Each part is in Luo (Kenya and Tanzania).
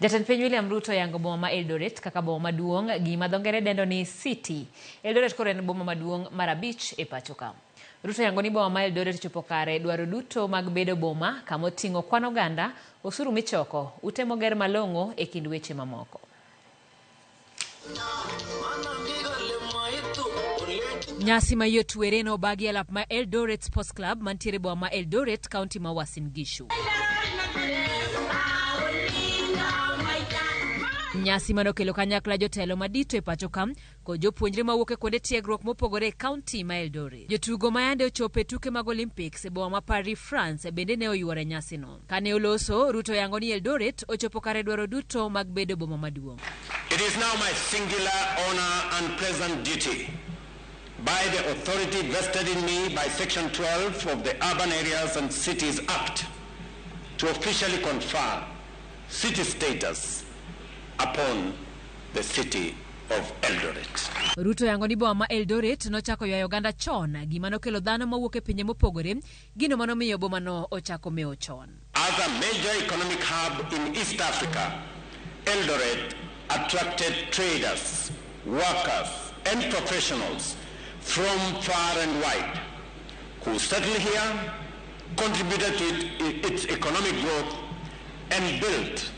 Jatend piny William Ruto oyango boma ma Eldoret kaka boma maduong' gima dho ngere dendo ni city. Eldoret koro en boma maduong' mar abich e pacho ka. Ruto oyango ni boma ma Eldoret ochopo kare dwaro duto mag bedo boma kama oting'o kwan oganda, osuru michoko, ute moger malong'o e kind weche mamoko. Nyasi ma iye otwere ne obagi e lap ma Eldoret Sports Club mantiere e boma ma Eldoret, kaunti ma Uasin Gishu. Nyasi mane okelo kanyakla jotelo madito e pacho ka kod jopuonjre mawuok e kuonde tiegruok mopogore e kaunti ma Eldoret. Jotugo ma yande ochopo e tuke mag Olympics e boma ma Paris, France bende ne oyuoro e nyasino. Kane oloso, Ruto oyango ni Eldoret ochopo kare dwaro duto mag bedo boma maduong'. It is now my singular honor and pleasant duty by the authority vested in me by Section 12 of the Urban Areas and Cities Act to officially confer city status upon the city of Eldoret. Ruto oyango ni boma ma Eldoret nochako ywayo oganda chon, gima nokelo dhano mawuok e pinje mopogore, gino manomiyo bomano ochako mewo chon. As a major economic hub in East Africa, Eldoret attracted traders, workers and professionals from far and wide who settled here, contributed to its economic growth and built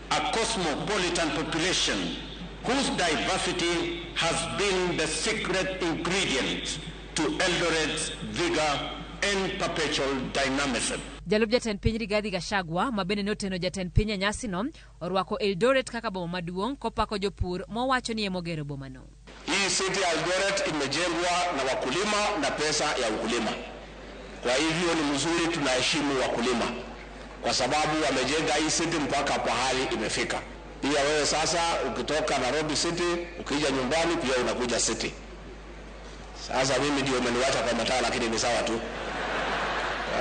a cosmopolitan population whose diversity has been the secret ingredient to Eldoret's vigor and perpetual dynamism. Jalup jatend piny Rigathi Gachagua ma bende ne oteno jatend piny e nyasino orwako Eldoret kaka boma maduong' kopako jopur mowacho ni emogero bomano. Hii city ya Eldoret imejengwa na wakulima na pesa ya ukulima. Kwa hivyo ni mzuri tunaheshimu wakulima kwa sababu wamejenga hii city mpaka pahali imefika. Pia wewe sasa ukitoka Nairobi City ukija nyumbani pia unakuja city. Sasa mimi ndio umeniwacha kwa mataa, lakini ni sawa tu.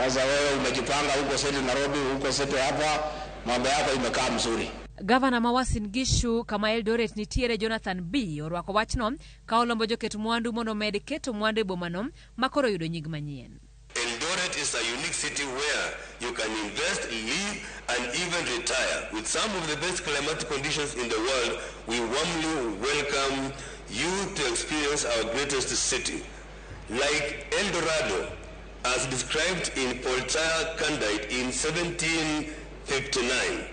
Sasa wewe umejipanga huko city Nairobi, huko city hapa, mambo yako imekaa mzuri. Gavana ma Uasin Gishu kama Eldoret nitiere Jonathan Bii orwako wachno ka olombo joket mwandu mondo omed keto mwandu e bomano ma koro oyudo nying manyien. Eldoret is a unique city where you can invest, live and even retire. With some of the best climatic conditions in the world, we warmly welcome you to experience our greatest city. Like El Dorado, as described in Voltaire Candide in 1759,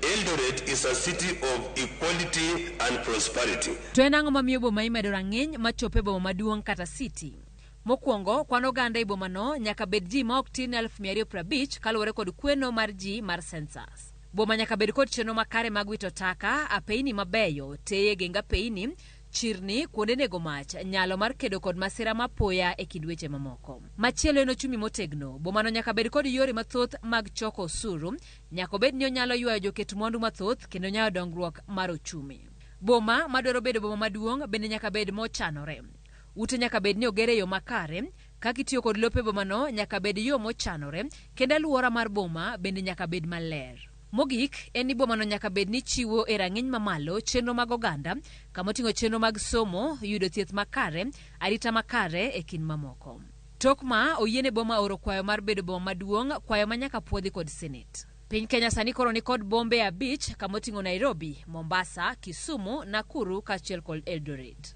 Eldoret is a city of equality and prosperity. To en ang'o mamiyo boma imedo rang'iny machop e boma maduong' kata city? Mokwongo, kwan oganda e bomano nyaka bed ji ma ok tin ne 250,000 kaluwore kod kweno mar ji mar census. Boma nyaka bed kod chenro makare mag wito taka, apeyni mabeyo, teye geng apeyni, chirni, kuonde nego mach, nyalo mar kedo kod masira ma apoya e kind weche mamoko. Machielo en ochumi motegno. Bomano nyaka bed kod yore mathoth mag choko osuru, nyaka obed ni onyalo ywayo joket mwandu mathoth kendo nyayo dongruok mar ochumi. Boma madwaro bedo boma maduong' bende nyaka bed mochanore. Ute nyaka bed ni oger e yo makare, kaka itiyo kod lope bomano nyaka bed yo mochanore, kendo aluora mar boma bende nyaka bed maler. Mogik, en ni bomano nyaka bed ni chiwo e rang'iny mamalo chenro mag oganda, kama oting'o chenro mag somo, yudo thieth makare, arita makare e kind mamoko. Tok ma, oyiene boma oro kwayo mar bedo boma maduong', kwayo ma nyaka puodhi kod Senate. Piny Kenya sani koro nikod bombe abich kama oting'o Nairobi, Mombasa, Kisumu, Nakuru kaachiel kod Eldoret.